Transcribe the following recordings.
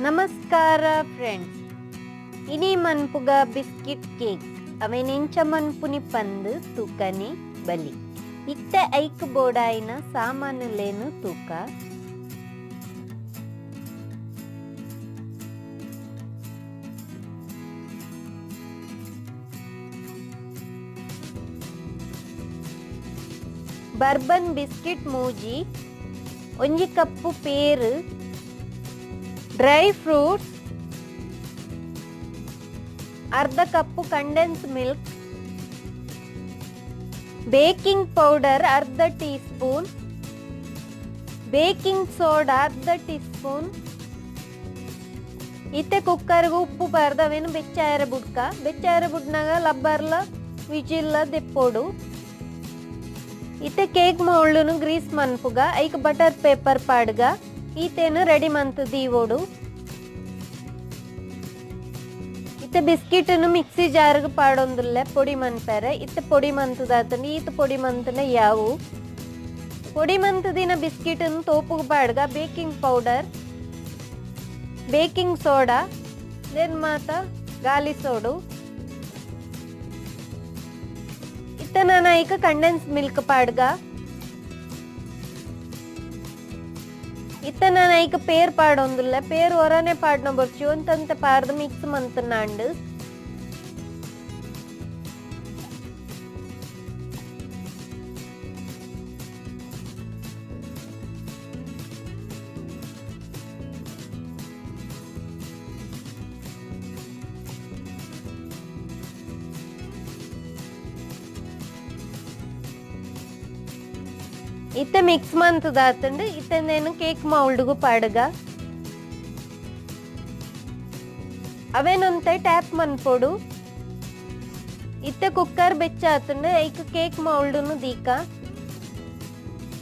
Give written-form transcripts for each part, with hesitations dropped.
ನಮಸ್ಕಾರ ಫ್ರೆಂಡ್ಸ್, ಇನಿ ಮನ್ಪುಗ biscuit cake ಅವೆನೆಂಚ ಮನ್ಪುನಿ ಪಂದು ತೂಕನಿ ಬಲಿ. ಇತ್ತೆ ಐಕ್ ಬೋಡಾಯಿನ ಸಾಮಾನುಲೇನು ತೂಕ. ಬರ್ಬನ್ ಬಿಸ್ಕಿಟ್ ಮೂಜಿ, ಒಂಜಿ ಕಪ್ಪು ಪೇರು, ಡ್ರೈ ಫ್ರೂಟ್ಸ್, ಅರ್ಧ ಕಪ್ಪು ಕಂಡೆನ್ಸ್ ಮಿಲ್ಕ್, ಬೇಕಿಂಗ್ ಪೌಡರ್ ಅರ್ಧ ಟೀ ಸ್ಪೂನ್, ಬೇಕಿಂಗ್ ಸೋಡಾ ಅರ್ಧ ಟೀ ಸ್ಪೂನ್. ಇತ್ತೆ ಕುಕ್ಕರ್ಗೆ ಉಪ್ಪು ಪಾರ್ದು ಅವೇನು ಬೆಚ್ಚಾಯರ ಬುಡ್ಕ ಬೆಚ್ಚಾಯರ ಬುಡ್ನಾಗ ಲಬ್ಬರ್ಲ ವಿಜಿಲ್ಲ ದೆಪ್ಪೋಡು. ಇತ್ತೆ ಕೇಕ್ ಮೌಲ್ಡುನು ಗ್ರೀಸ್ ಮನ್ಪುಗ, ಐಕ್ ಬಟರ್ ಪೇಪರ್ ಪಾಡ್ಗ, ಈತೇನು ರೆಡಿ ಮಂತು ದೀವೋಡು. ಇತ್ತೆ ಬಿಸ್ಕಿಟನ್ನು ಮಿಕ್ಸಿ ಜಾರ್ಗೆ ಪಾಡೊಂದುಲ್ಲೆ ಪೊಡಿ ಮನ್ಪೆರೆ. ಇತ್ತೆ ಪೊಡಿ ಮಂತದಾತಂಡು ಈತ ಪೊಡಿ ಮಂತನ ಯಾವು ಪೊಡಿ ಮಂತದಿನ ಬಿಸ್ಕಿಟನ್ನು ತೋಪುಗೆ ಪಾಡ್ಗ, baking powder, baking soda, then ಮಾತ ಗಾಲಿ ಸೋಡು. ಇತ್ತೆ ನಾನು ಐಕ ಕಂಡೆನ್ಸ್ ಮಿಲ್ಕ್ ಪಾಡ್ಗ. ಇತ್ತೆ ನಾನು ಐಕ ಪೇರ್ ಪಾಡೊಂದುಲ್ಲೆ, ಪೇರ್ ಒರನೆ ಪಾಡ್ನ ಬೊರ್ಚಿ ಒಂತಂತೆ ಪಾರ್ದು ಮಿಕ್ಸ್ ಮಂತನಾಂಡು. ಇತ್ತೆ ಮಿಕ್ಸ್ ಮಂತದಾತಂಡು. ಇತ್ತೆ ನೇನು ಕೇಕ್ ಮೌಲ್ಡ್ಗು ಪಾಡ್ಗ. ಅವೇನೊಂತೆ ಟ್ಯಾಪ್ ಮನ್ಪೊಡು. ಇತ್ತೆ ಕುಕ್ಕರ್ ಬೆಚ್ಚಾತಂಡು. ಐಕ್ ಕೇಕ್ ಮೌಲ್ಡುನು ದೀಕ.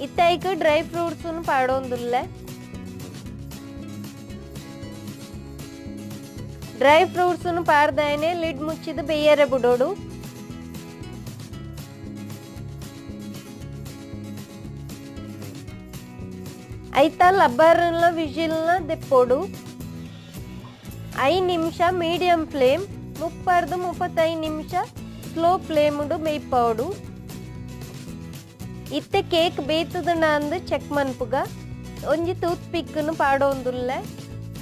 ಇತ್ತೆ ಐಕ್ ಡ್ರೈ ಫ್ರೂಟ್ಸುನು ಪಾಡೊಂದುಲ್ಲೆ. ಡ್ರೈ ಫ್ರೂಟ್ಸುನು ಪಾರ್ದಾಯನೆ ಲಿಡ್ ಮುಚ್ಚಿದ ಬೇಯರೆ ಬುಡೋಡು. ಐತ ಲಬ್ಬರ್ನ ವಿಜಿಲ್ನ ದೆಪ್ಪೋಡು. 5 ನಿಮಿಷ ಮೀಡಿಯಂ ಫ್ಲೇಮ್, 30-35 ನಿಮಿಷ ಸ್ಲೋ ಫ್ಲೇಮ್ಡು ಬೇಯ್ಪೋಡು. ಇತ್ತೆ ಕೇಕ್ ಬೇಯ್ತದನ ಅಂದು ಚೆಕ್ ಮನ್ಪುಗ. ಒಂಜಿ ಟೂತ್ ಪಿಕ್ಕನ್ನು ಪಾಡೊಂದುಲ್ಲೆ.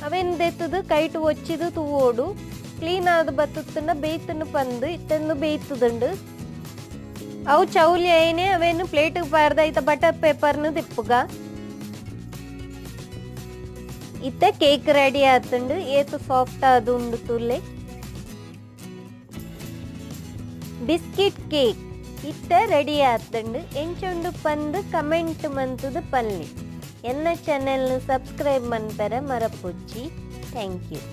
ಅವೇನು ದೆತ್ತದು ಕೈಟು ಒಚ್ಚಿದು ತೂವೋಡು. ಕ್ಲೀನ್ ಆದ ಬತ್ತುತ್ತನ ಬೇಯ್ತನ್ನು ಪಂದು ಇತ್ತನ್ನು ಬೇಯ್ತದುಂಡು. ಅವು ಚೌಲಿ ಐನೆ ಅವೇನು ಪ್ಲೇಟಿಗೆ ಪಾರ್ದ ಐತ ಬಟರ್ ಪೇಪರ್ನು ದಿಪ್ಪುಗ. ಇತ್ತೆ ಕೇಕ್ ರೆಡಿ ಆತುಂಡು. ಏತು ಸಾಫ್ಟ್ ಆದು ಉಂಡು ತುಲ್ಲೆ. ಬಿಸ್ಕಿಟ್ ಕೇಕ್ ಇತ್ತೆ ರೆಡಿ ಆತುಂಡು. ಎಂಚುಂಡು ಪಂದು ಕಮೆಂಟ್ ಮಂತುದು ಪಲ್ಲಿ. ಎನ್ನ ಚಾನೆಲ್ನು ಸಬ್ಸ್ಕ್ರೈಬ್ ಮನ್ಪೆರೆ ಮರಪುಚ್ಚಿ. Thank you.